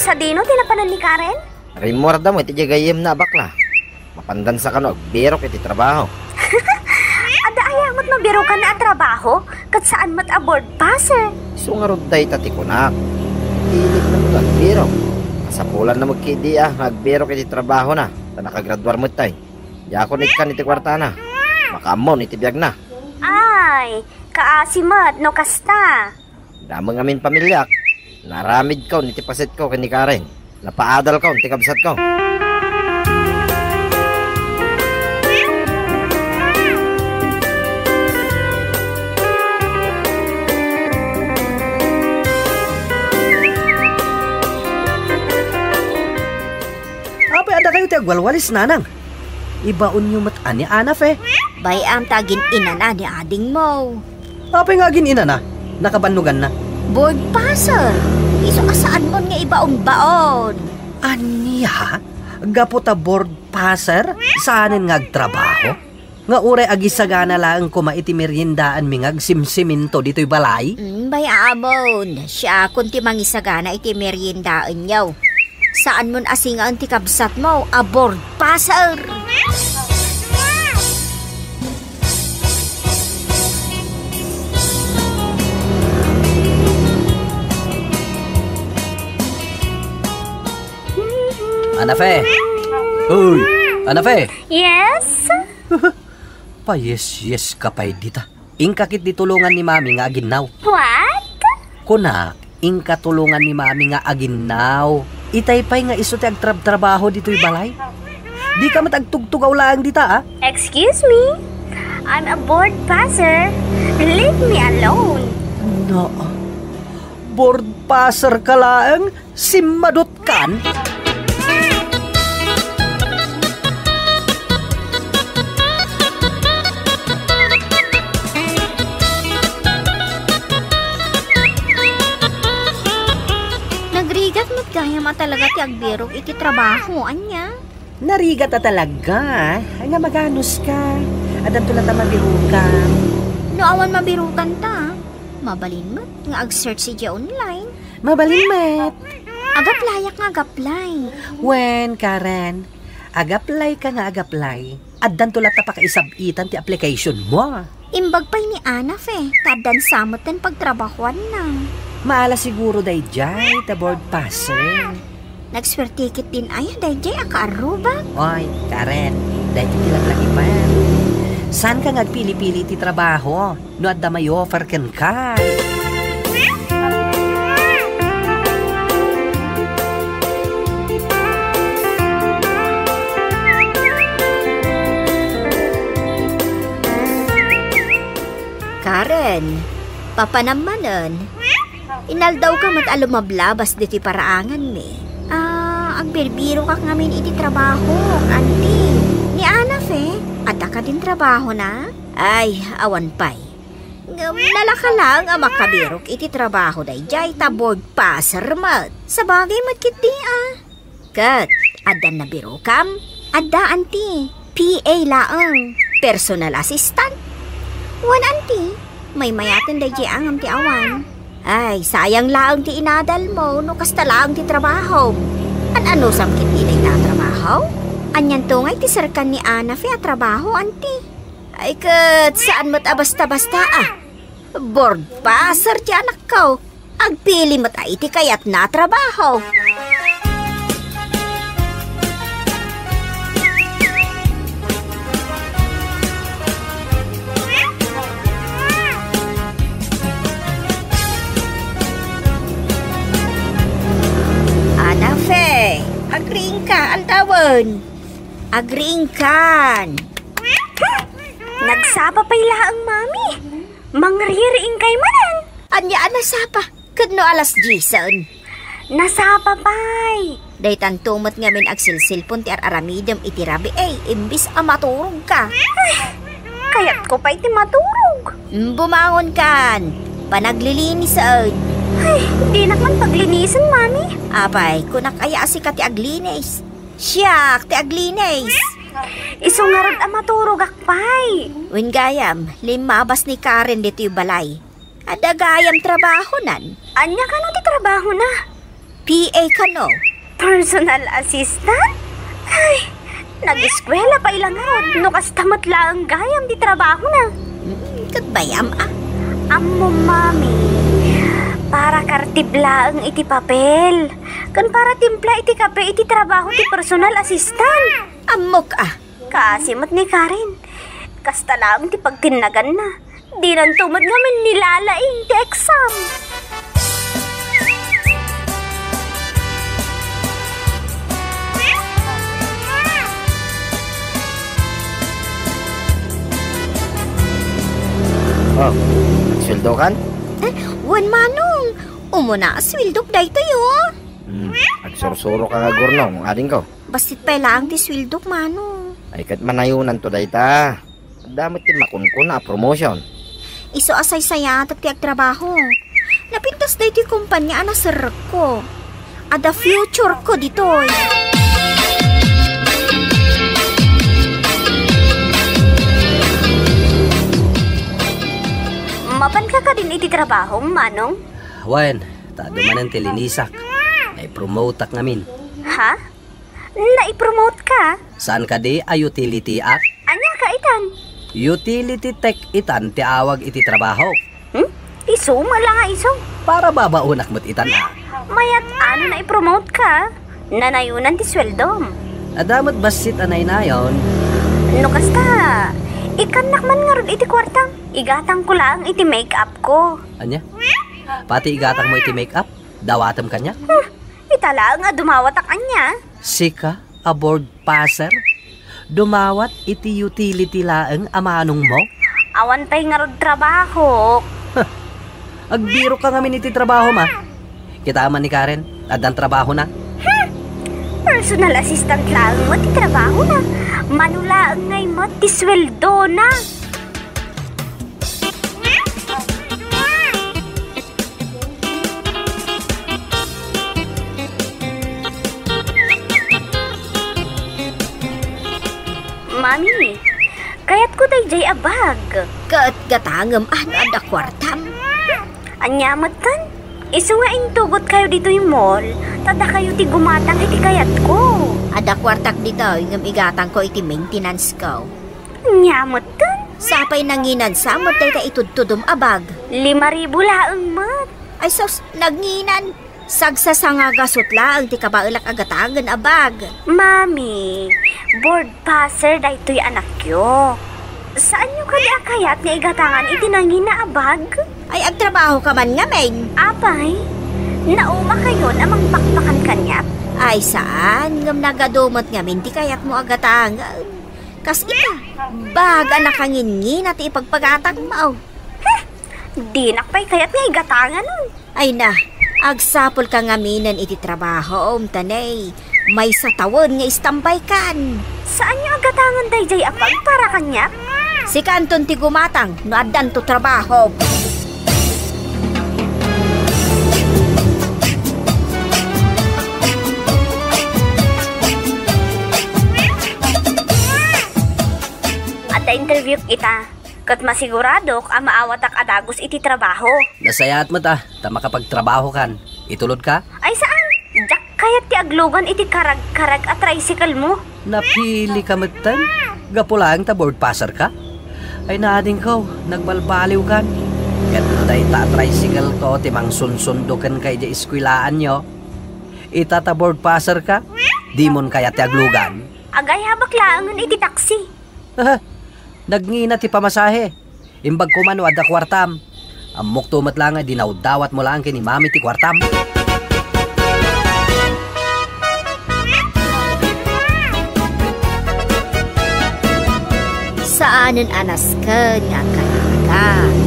Sadino ti napanan ni Karen? Rimmuarda met idiay gayyemna a bakla. Mapandansa kano agbirok iti trabaho. Adda aya met mabirokan a trabaho, ket saan met a board passer. Isu ngarud dayta ti kunak. Iti inikna met agbirok. Kasapulanna met ketdi a nga agbirok iti trabahona, ta nakagraduar mettay. Diakon ikkan iti kuartana. Makaammon iti biagna. Ay, kaasi met no kasta. Damo ngamin pamiliak, naaramidkon iti pasetko ken ni Karen. Napaadalkon ti kabsatko. Apay, adda kayo ti agwalwalis, nanang? Ibaonyo met a ni Anafe. Bay-am ta agin-inana ni adingmo. Apay nga agin-inana? Nakabannoganna. Board passer. Isu a saanmon nga ibaonbaon. Ania? Gapu ta board passer, saanen nga agtrabaho? Nga uray agisagana laeng koma iti meriendaanmi nga agsimsimento ditoy balay? Mm, bay-amon. Siakon ti mangisagana iti meriendaanyo. Saanmon a singaen ti kabsatmo a board passer. Anafe! Hoy! Anafe! Yes? Payes-yes ka pay dita. Inka ketdi tulongan ni Mami nga aginnaw. What? Kunak, inka tulongan ni Mami nga aginnaw. Itay pay nga isu ti agtrabtrabaho ditoy balay. Dika met agtugtugaw laeng dita, a? Excuse me? I'm a board passer. Leave me alone. No. Board passer ka laeng? Simmadutkan? Nagrigat met gayam a talaga ti agbirok iti trabaho, ania? Narigat a talaga nga maganuska. Addanto latta mabirokan. No awan mabirokanta, mabalin met nga ag-search idiay online. Mabalin met. Agaplayak nga agaplay. Wen, Karen, agaplayka nga agaplay. Addanto latta pakaisab-itan ti application mo. Imbag pay ni Anafe, ta addan sa met ti pagtrabahuanna. Maala siguro daydiay ta board passer. Nagsuerte ketdin aya daydiay a kaarrubak? Oy, Karen, daytoy ti laglagipen. Saanka nga agpili-pili ti trabaho no adda may-offer kenka. Karen, papanam manen. Inaldawka met a lumablabas ditoy paraanganmi. Ah, agbirbirokak ngamin iti trabahok, anti. Ni Anafe, adda kadin trabahona? Ay, awan pay. Ngem nalaka laeng a makabirok iti trabaho daydiay ta board passer met. Sabagay met ketdi a. Ket, addan nabirokam? Adda, anti. P A laeng. Personal assistant. Wen, anti. Maymayaten daydiay a ngem ti awan. Ay, sayang laeng ti inadalmo no kasta laeng ti trabahom. An-anusam ketdi dayta a trabaho? Anianto ngay ti serkan ni Anafe a trabaho, anti? Ay ket, saan met a basta-basta a. Board passer ti anakko. Agpili met a iti kayatna a trabaho. Anafe, agriingka, antawen. Agriingkan. Nagsapa pay laeng, Mami. Mangririingkay manen. Ania a nasapa? Ket no alas diesen? Nasapa pay. Daytanto met ngamin agsilsilpon ti ar-aramidem iti rabii, imbes a maturogka. Ay, kayatko pay ti maturog. Mm, bumangonkan. Panaglilinisen. Ay, dinak man paglinisen, Mami. Apay, kunak aya a sika ti aglinis? Siak ti aglinis. Isu ngarud a maturogak pay. Wen gayam, limmabas ni Karen ditoy balay. Adda gayam trabahonan. Ania kano ti trabahona? P A kano. Personal assistant? Ay, Nag-eskuela pay la ngarud, no kasta met laeng gayam ti trabahona. Hmm, ket bayam, a? Ammom, Mami, para kartib laeng iti papel, ken para timpla iti kape iti trabaho ti personal assistant. Ammok, a. Kaasi met ni Karen. Kasta laeng ti pagtinnaganna. Dinanto met ngamin nilalaing ti exam. Oh, nagsweldokan? Eh, wen, Manong. Umuna a sweldok daytoy, oh. Hmm, agsursuro ka nga gurnong, adingko. Bassit pay laeng ti sweldok, Manong. Ay, ket manayonanto dayta. Adda met ti makunkuna a promotion. Isu a saysayatek ti agtrabaho. Napintas daytoy kompania a naserrekko. Adda future ko ditoy. Mapanka kadin iti trabaho, Manong? Wen, ta adu manen ti linisak. Naipromoteak ngamin. Ha? Naipromote ka? Saan kadi a utility ak? Ania ka itan? Utility tech itan ti awag iti trabaho. Hmm? Isu, mala nga isu. Para babaonak met itan a. Mayat ano naipromote ka? Nanayonan ti sweldom. Adda met bassit a naynayon. No kasta, ikannak man ngarud iti kuartam. Igatangko laeng iti make-up ko. Ania? Pati igatangmo iti make-up? Dawatem kaniak? Hmm, ita laeng a dumawatak ania? Sika a board passer? Dumawat iti utility laeng a manongmo? Awan pay ngarud trabahok. Huh. Agbirok ka ngamin iti trabahom a. Kita man ni Karen, addan trabahona. Hmm. Personal assistant laeng met ti trabahona. Mano laeng ngay met ti sweldona. Mami, kayatko daydiay a bag. Ket gatangem a no adda kuartam. Ania metten? Isu nga intugot kayo ditoy mall, ta dakayo ti gumatang iti kayatko. Adda kuartak ditoy, ngem igatangko iti maintenance ko. Nia metten? Sapay nanginansa met dayta itudtudom a bag. Lima ribu laeng met. Ay sus, nanginan. Sagsasangagasut laeng ti kabaelak a gatangen a bag. Mami, board passer daytoy anakyo. Saanyo kadi a kayat nga igatangan iti nangina a bag? Ay, agtrabaho ka man ngamin. Apay, nauma kayon a mangpakpakan kaniak? Ay, saan. Ngem nagadu met ngamin ti kayatmo a gatangen. Kas ita, bag a nakangingina ti ipagpagatangmo. Heh! Dinak pay kayat nga igatanganon. Ay na, agsapul ka ngaminen iti trabaho, umtanay. Maysa tawen nga istambaykan. Saanyo a gatangan daydiay a bag para kaniak? Sikanton ti gumatang no addanto trabaho. Adda interview ita, ket masiguradok a maawatak a dagus iti trabaho. Nasayaat met a, ta makapagtrabahokan. Itulodka? Ay saan, diak kayat ti aglugan iti karagkarag a tricycle mo. Napili ka metten? Gapu laeng ta board passer ka? Ay, naadingko, nagbalbaliwkan. Ket no dayta a tricycle ko ti mangsunsundo kenka idiay eskuelaanyo, ita ta board passer ka, dimon kayat ti aglugan. Agayabak laengen iti taksi. Nagngina ti pamasahe. Imbag koma no adda kuartam. Ammokto met la nga dinawdawatmo laeng ken ni Mami ti kuartam. Saanen a nasken nga agkararag.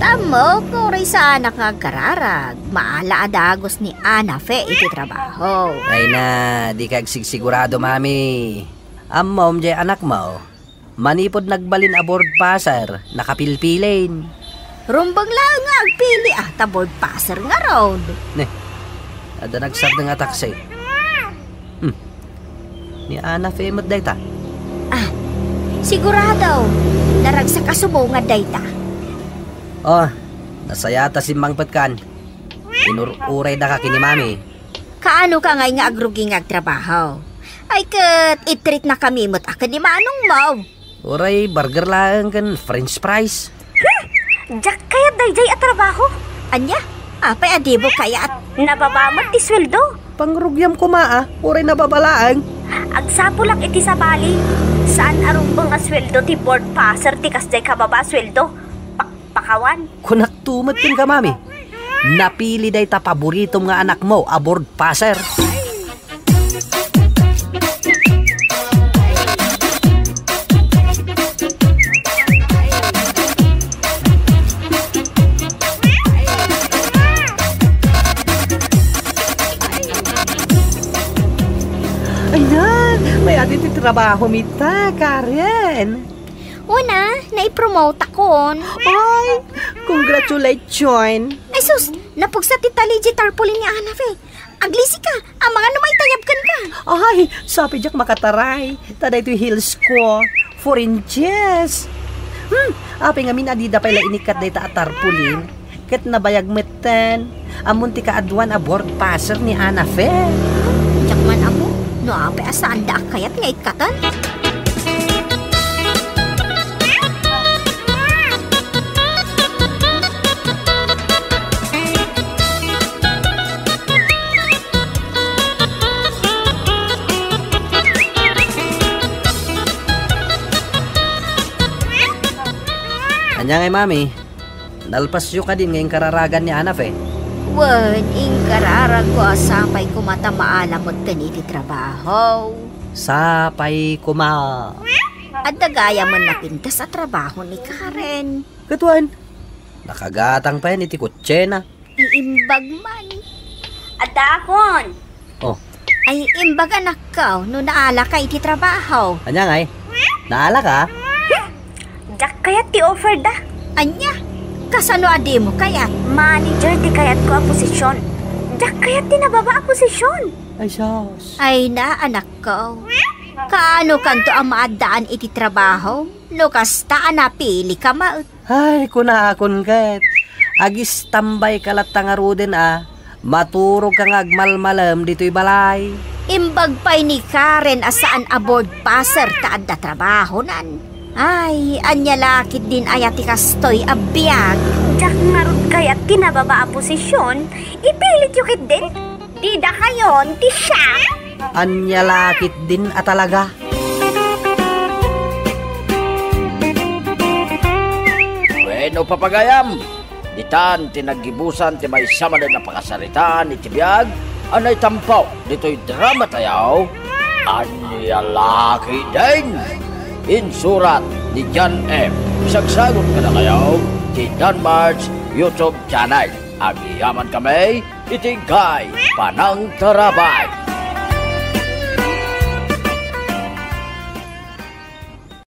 Tammo, uray saanak nga agkararag, maala a dagus ni Ana Fe iti trabaho. Ay na, dika agsigsigurado, Mami. Ammom, diay anakmo, manipud nagbalin a board passer, nakapilpilin. Rumbeng laeng nga agpili a ta board passer ngarud. Ne, adda nagsardeng a taksi. Hmm. Ni Ana Fe met dayta? Ah, sigurado. Naragsak a sumungad dayta. Oh, nasayaat a simmangpetkan. Inur-urayda ka ken ni Mami. Kaano ka ngay nga agrugi nga agtrabaho? Ay ket, i-treat-na kami met a ken ni manongmo. Uray burger laeng ken french fries. Diak kayat daydiay a trabaho. Ania? Apay a dimo kayat? Nababa met ti sueldo. Pangrugiam koma a, uray nababa laeng. Agsapulak iti sabali. Saan a rumbeng a sueldo ti board passer ti kasdiay kababa a sueldo. Pakpakawan. Kunakto met kenka, Mami. Napili dayta paboritom nga anakmo a board passer. Ayan, mayat ti trabahom ita, Karen. Una, naipromote akon. Ay, congratulations. Ay sus, napugsa ti tali iti tarpaulin ni Anafe. Aglisika, amangan no maitayab kenka. Ay, sapay diak makataray. Ta daytoy heels ko, four inches. Hmm, apay ngamin a dida pay la inikkat dayta a tarpaulin? Ket nabayag metten. Ammon ti kaaduan a board passer ni Anafe. Diak man ammo no apay a saanda a kayat nga ikkatan. Ania ngay, Mami? Nalpasyo kadin nga inkararagan ni Anafe? Wen, inkararagko a sapay koma ta maala metten iti trabaho. Sapay koma. Adda gayam a napintas a trabaho ni Karen. Ket wen, nakagatang pay iti kotsena. Ay, imbag man. Addaakon. Oh. Ay, imbag, anakko, no naalaka iti trabaho. Ania ngay? Naalaka? Diak kayat ti offer da. Ania? Kasano a dimo kayat? Manager ti kayatko a posisyon. Diak kayat ti nababa a posisyon. Ay, sus. Ay na, anakko. Kaano kanto a maaddaan iti trabaho? No kasta a napili ka met. Ay, kunakon ket, agistambay ka latta ngaruden a maturog ka nga agmalmalem ditoy balay. Imbag pay ni Karen a saan a board passer ta adda trabahonan. Ay, ania la ketdin aya ti kastoy a biag? Diak ngarud kayat ti nababa a posisyon, ipilityo ketdin. Didakayon ti siak. Ania la ketdin a talaga? Wenno, papagayam, ditan ti naggibusan ti maysa manen a pakasaritaan iti biag a naitampo ditoy drama tayo. Ania la ketdin? Insurat ni John M. Isagsagut kadakayo ti Danmar's YouTube channel. Agyamankami iti inkay panangtarabay.